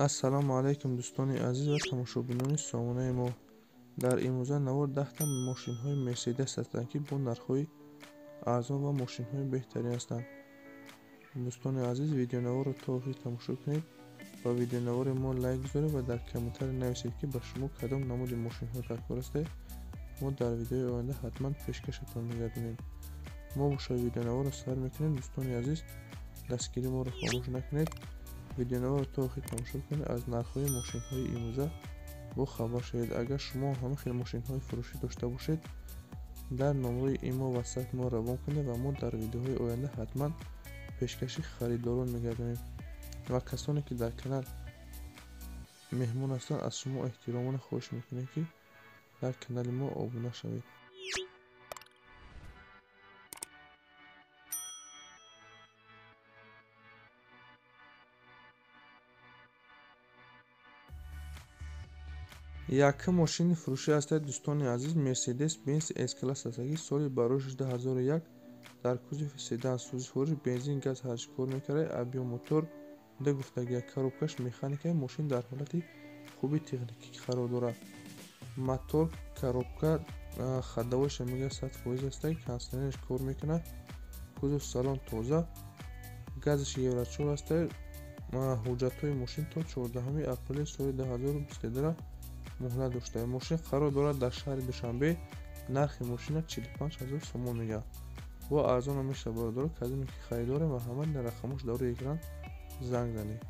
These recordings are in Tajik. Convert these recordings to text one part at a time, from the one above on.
Ассалому алайкум дӯстони азиз ва тамошобинони сомонаи мо. Дар имрӯза навор 10та мошинҳои Мерседес ҳастанд, ки бо нархҳои арзон ва мошинҳои беҳтарин ҳастанд. Дӯстони азиз, видеонаворро то охир тамошо кунед ва видеонавори мо лайк гузоред ва дар комментария нависед, ки ба шумо кадом намуди мошинҳо даркор ҳастед. Мо дар видеои оянда ҳатман пешкашатон мегардонем. Мо бошад видеонаворро сар мекунем. Дӯстони азиз, дастгирии моро фаромӯш накунед. Видеонаворро то охир тамошо кунед, аз нархҳои мошинҳои имрӯза бохабар шавед. Агар шумо ҳамин хел мошинҳои фурӯшӣ дошта бошед, дар номрои имо WhatsApp мо равон кунед ва мо дар видеоҳои оянда ҳатман пешкаши харидорон мегардонем. Ва касоне ки дар канал меҳмон ҳастанд, аз шумо эҳтиромона хоҳиш мекунем, ки дар канали мо обуна шавед. Якум мошини фурӯшӣ ҳастад, дӯстони азиз, Mercedes Benz S-класс аст, ки соли барои 2001 дар кузови седан, сӯзишвориш бензин, газ ҳарчи кор мекард, объём мотор ду гуфтагия, коробкаш механика, мошин дар ҳолати хуби техникӣ қарор дорад. Мотор, коробка, ходовойша мегӯяд 100% аст, кондитсионераш кор мекунад, кузов салон тоза, газаш евро 4 аст. Ҳуҷҷатҳои мошин то 14 апрели соли 2022 муҳлат дошта. Мошин қарор дорад дар шаҳри Душанбе. Нархи мошина 45 000 сомон мегӯяд. Бо арзон мешавад, бародаро, кадоме ки харидорем ва ҳама дар рақамош дар рӯи экран занг занед.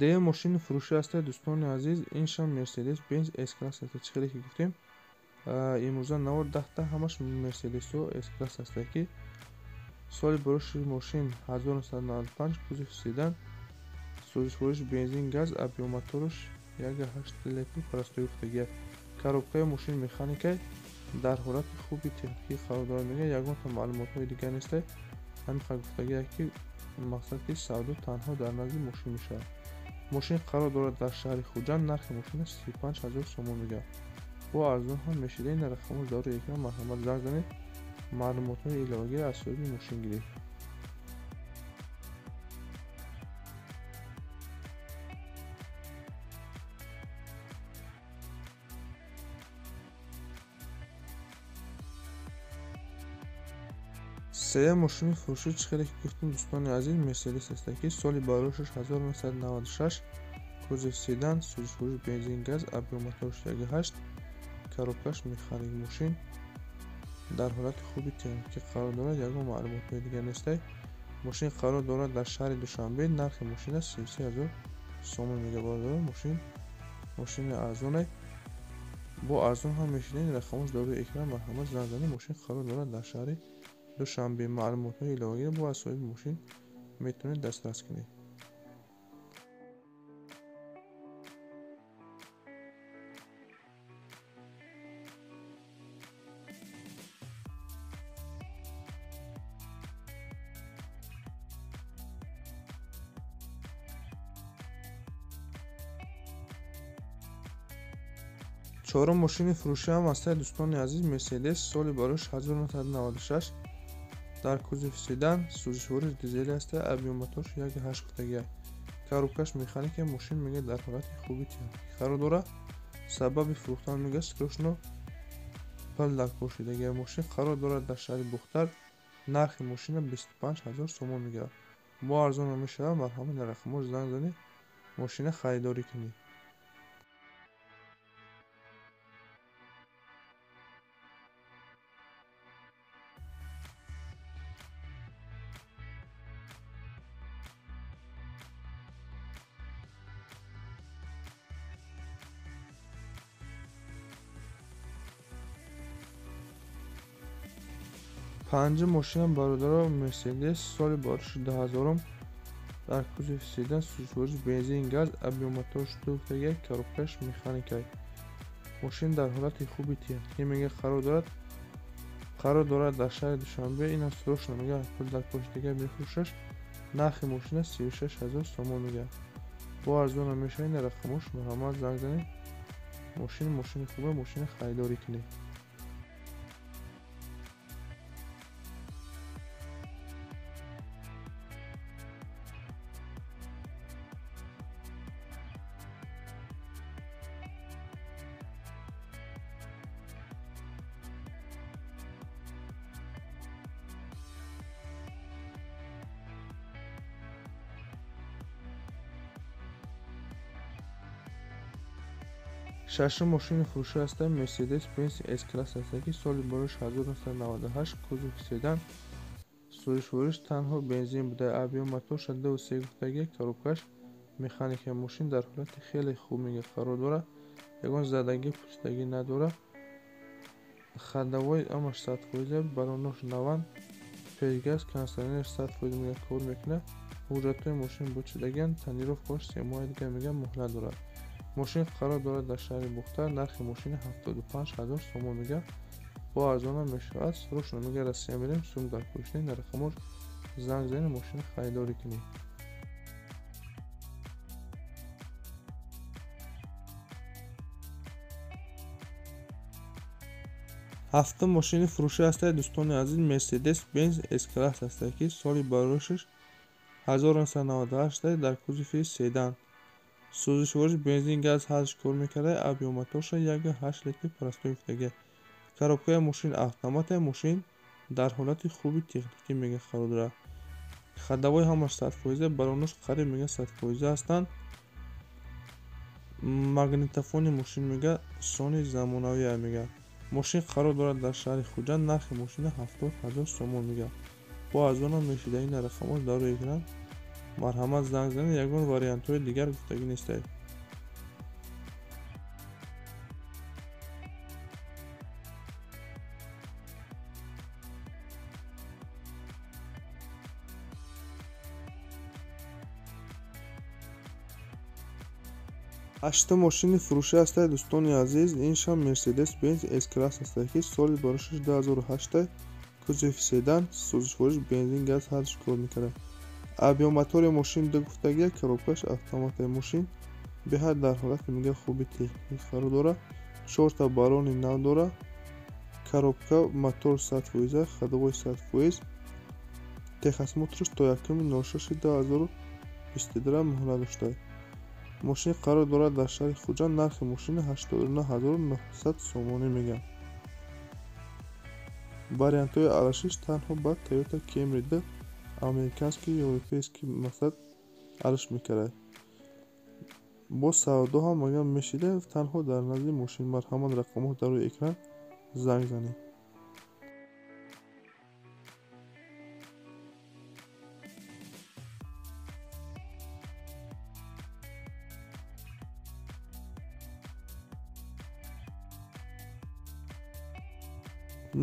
Дуюм мошини фурӯшӣ ҳастад, дӯстони азиз, ин шам Mercedes Benz S-класс аст. Чӣ хеле ки гуфтем, имрӯза навор 10та ҳамаш Mercedes-ҳо S-класс ҳастад, ки соли бароши мошин 1995, кузови седан, сӯзишвориш бензин, газ, объём мотораш 1.8 литр простой гуфтагия. Коробкаи мошин механикай, дар ҳолати хуби техникӣ қарор дорад. Мегӯяд, ягонта маълумотҳои дигар нестай. Ҳамин қадр гуфтагия, ки мақсад ки савдо танҳо дар назди мошин мешавад. Мошин қарор дорад дар шаҳри Хуҷанд. Нархи мошина 35 000 сомон мегӯяд. Бо арзон ҳам мешида. Ин рақамҳо дар рӯи экран, марҳамат занг занед, маълумотҳои иловагиро аз соҳиби мошин гиред. Сеюм мошини фурӯшӣ, чӣ хеле ки гуфтем, дӯстони азиз, Мерседес аст, ки соли барошаш 1996, кузови седан, сӯзишвориш бензин, газ, объём мотораш 1.8, коробкаш механик, мошин дар ҳолати хуби техникӣ қарор дорад, ягон маълумотҳои дигар нестай. Мошин қарор дорад дар шаҳри Душанбе. Нархи мошина 33 000 сомон мегӯяд. Бародарон, мошин мошини арзоне, бо арзон ҳам мешинед. Рақамош дар рӯи экран, марҳамат занг занед. Мошин қарор дорад дар шаҳри Душанбе. Маълумотҳои иловагиро бо аз соҳиби мошин метавонед дастрас кунед. Чорум мошини фурӯшӣ ҳам ҳастад, дӯстони азиз, Мерседес, соли барош 1996, дар кузови седан, сӯзишвориш дизелӣ аст, объём мотораш 1.8 гуфтагия, коробкаш механика, мошин мегӯяд дар ҳолати хуби техникӣ қарор дорад. Сабаби фурӯхтан мегӯяд срочно пул даркор шудагия. Мошин қарор дорад дар шаҳри Бухтар. Нархи мошина 25 000 сомон мегӯяд. Бо арзон мешавад, марҳамат дар рақамҳо занг занед, мошина харидорӣ кунед. Панҷум мошина, бародаро, Мерседес, соли бароши 2000, дар кузови седан, сӯзишвориш бензин, газ, объём мотораш ду гуфтагия, коробкаш механикай. Мошин дар ҳолати хуби техникӣ мегӯяд қарор дорад. Қарор дорад дар шаҳри Душанбе. Инам срочно мегӯяд пул дар коши дигар мефурӯшаш. Нархи мошина 36 000 сомон мегӯяд. Бо арзона мешавад, ин рақамош марҳамат занг занед. Мошини хубе, мошини харидорӣ кунед. Шашум мошини фурӯшӣ ҳастанд Mercedes-Benz S-класс ҳастанд, ки соли барош 1998, кузови седан, сӯзишвориш танҳо бензин буда. Объем моторша 2,3 гуфтагӣ, коробкаш механика. Мошин дар ҳолати хеле хуб мега қарор дорад, ягон задагӣ, пӯсидагӣ надорад. Ходовой ҳамаш 100%, баллонош наванд, пешгаз, кондитсионер 100% мега кор мекунад. Ҳуҷҷатҳои мошин бучидагианд, тонировкааш 3 моҳи дига мега муҳлат дорад. Мошин қарор дорад дар шаҳри Бухтар, нархи мошини 75 000 сомон мега. Бо арзона мешавад. Срочно мега Россия мерем, сум дар кӯшни, дар рақамош занг занед, мошини харидорӣ кунед. Ҳафтум мошини фурӯшӣ ҳастад дӯстони азиз Mercedes-Benz S-класс ҳастад, ки соли бароишаш 1998 дар кузови седан. Сӯзишвориш бензин, газ ҳардуш кор мекарда, объем моторша 1,8 литр простой гуфтагӣ. Коробкаи мошин автомата, мошин дар ҳолати хуби техникӣ мега қарор дорад. Ходовой ҳамаш 100%, баллонош қариб мега 100% ҳастанд. Магнитофони мошин мега сони замонавия мега. Мошин қарор дорад дар шаҳри Хуҷанд, нархи мошина 70 000 сомон мега. Бо арзона мешида, ин рақамош дар рӯи экран марҳамат занг занед, ягон вариантҳои дигар гуфтагӣ нестед. Ҳаштум мошини фурӯшӣ ҳастад дӯстони азиз, ин шам Mercedes-Benz S-класс ҳастад, ки соли барошаш 2008, кузови седан, сӯзишвориш бензин, газ ҳардуш кор мекунад. Объем мотори мошин 2 гуфтагия, коробкаш автоматаи. Мошин беҳад дар ҳолати мега хуби техникӣ қарор дорад, 4та баллони нав дорад, коробка, мотор 100%, ходовой 100%, техосмотрш то 1.06.2022 муҳлат доштааст. Мошин қарор дорад дар шаҳри Хуҷанд, нархи мошина 89 900 сомонӣ мега. Вариантҳои арашиш танҳо ба Toyota Camry 2 американский, европейский мақсад араш мекард. Бо савдо ҳам агар мешида, танҳо дар назди мошин. Марҳамат, рақамҳо дар рӯи экран, занг занед.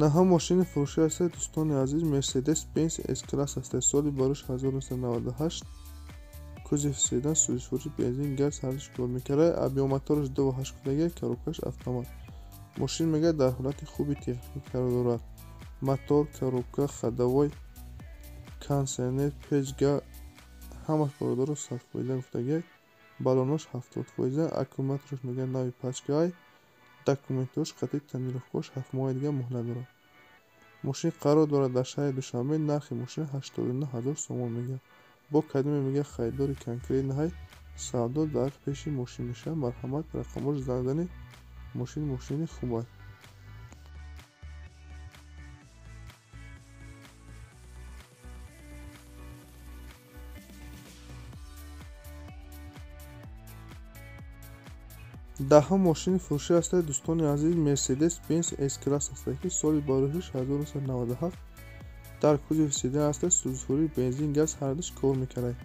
Наҳум мошини фурӯшӣ ҳастад дӯстони азиз Mercedes-Benz S-класс ҳастад, соли барош 1998, кузови седан, сӯзишвориш бензин, газ ҳардуш кор мекард. Объем мотораш 2,8 гуфтагӣ, коробкаш автомат. Мошин мега дар ҳолати хуби техникӣ қарор дорад. Мотор, коробка, ходовой, кондитсионер, печга ҳамаш бародаро 100% гуфтагӣ, баллонош 70%, аккумулятораш мега нави пачкаай, документҳош қатъи тонировкаош 7 моҳи дига муҳлат дорад. Мошин қарор дорад дар шаҳри Душанбе, нархи мошина 89 000 сомон мега. Бо кадоме мега харидори конкретнаҳай, савдо дар пеши мошин мешавад. Марҳамат, рақамош занг занед. Мошин мошини хуб аст. Даҳум мошини фурӯшӣ ҳастад дӯстони азиз Mercedes-Benz S-класс ҳастад, ки соли бароишаш 1997, дар кузови седан ҳастад, сӯзишворӣ бензин, газ ҳардуш кор мекунад.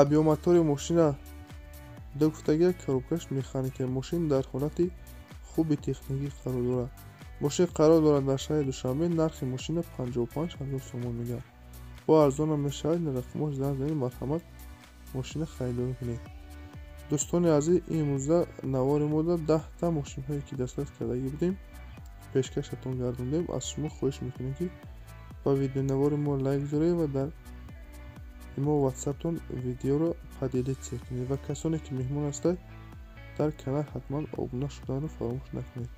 Объем мотори мошина 2 гуфтагия, коробкаш механика. Мошин дар ҳолати хуби техникӣ қарор дорад. Мошин қарор дорад дар шаҳри Душанбе, нархи мошина 55 000 сомон мега. Бо арзона мешавад, рақамош занг занед, марҳамат мошина харидорӣ кунед. Дӯстони азиз, имрӯза навори мода 10та мошинҳое ки дастрас кардагӣ будем пешкашатон гардондем. Аз шумо хоҳиш мекунем, ки ба видеонавори мо лайк гузоред ва дар имо ватсаптон видеоро Поделиться кунед ва касоне ки меҳмон ҳастанд дар канал, ҳатман обуна шуданро фаромӯш накунед.